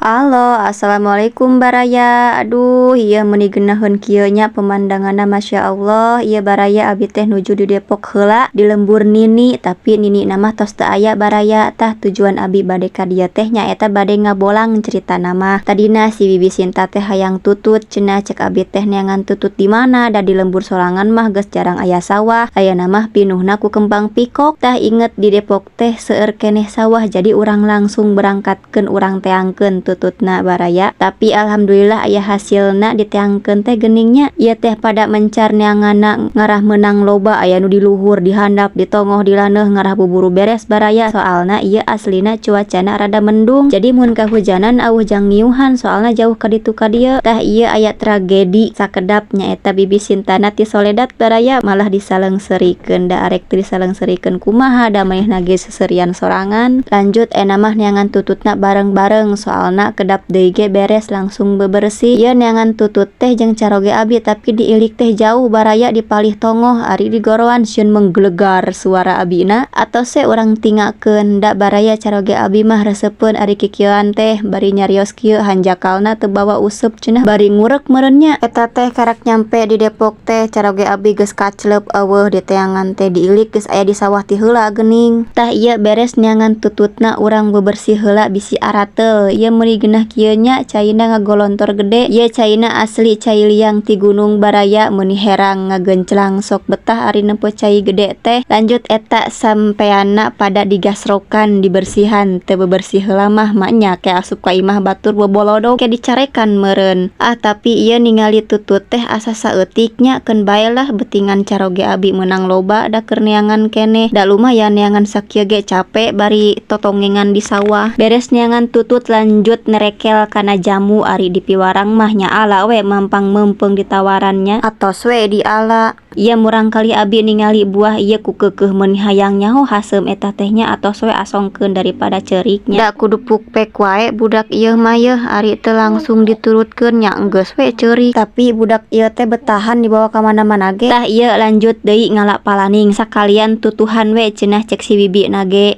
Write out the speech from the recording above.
Halo, assalamualaikum, baraya. Aduh, ieu meuni geunaheun kieu nya pemandanganna, Masya Allah. Ieu, baraya, abi teh nuju di Depok heula, di lembur Nini, tapi Nini na mah tos teu aya, baraya. Tah, tujuan abi bade ka dieu teh nyaeta bade ngabolang caritana mah. Tadina si Bibi Sinta teh hayang tutut cenah. Cek abi teh, neangan tutut di mana, da di lembur sorangan mah geus jarang aya sawah, ayeuna mah pinuhna ku kembang pikok. Tah, inget di Depok teh seueur keneh sawah, jadi urang langsung berangkatkeun, urang teangkeun tututna, baraya. Tapi alhamdulillah aya hasilna diteangkeun teh geuning nya. Ieu teh pada mencar neanganna, ngarah meunang loba, aya nu di luhur, di handap, di tongoh, di laneuh, ngarah buburu beres, baraya. Soalna ieu aslina cuacana rada mendung, jadi mun kahujanan aweuh jang ngiuhan, soalna jauh ka ditu ka dieu. Tah, ieu aya tragedi sakedap, nyaeta Bibi Sintana ti soledat, baraya, malah disalengserikeun. Da arek teu disalengserikeun kumaha, da manehna ge seserian sorangan. Lanjut ena mah neangan tututna bareng-bareng, soalna kedap deui ge beres langsung bebersih. Ieu neangan tutut teh jeung caroge abi, tapi diilik teh jauh, baraya, di palih tongoh. Ari digoroan sieun menggelegar suara abina atos we urang tingakeun. Da, baraya, caroge abi mah resepeun ari kikieuan teh, bari nyarios kieu, "Hanjakalna teu bawa useup," cenah, bari ngurek meureun nya. Eta teh karak nyampe di Depok teh caroge abi geus kacleup euweuh diteangan teh. Diilik geus aya di sawah ti heula geuning. Tah, ieu beres neangan tututna, urang bebersih heula bisi arateul. Ieu meuni geunah kieu nya, caina ngagolontor gede. Ieu caina asli cai liang ti gunung, baraya, meuni herang ngagenclang, sok betah ari nempo cai gede teh. Lanjut eta sampeanna pada digasrokan, dibersihan. Teu bebersih heula mah maenya ke asup ka imah batur bobolodok, ke dicarekan meureun. Ah, tapi ieu ningali tutut teh asa saeutik nya, keun bae lah, beutingan caroge abi meunang loba, da keur neangan keneh. Da lumayan neangan sakieu ge cape bari totongengan di sawah. Beres neangan tutut, lanjut nerekel kana jamu. Ari di piwarang mah nya ala we mampang meumpeung ditawaran nya, atos we diala. Ieu murangkalih abi ningali buah ieu ku keukeuh meuni hayang nyaho haseum eta teh nya, atos we asongkeun daripada ceurik nya. Da kudu pukpek wae budak ieu mah yeuh, ari teu langsung diturutkeun nya enggeus we ceurik. Tapi budak ieu teh betahan dibawa ka mana-mana ge. Tah, ieu lanjut deui ngala palaning, "Sakalian tutuhan we," cenah cek si bibi na ge.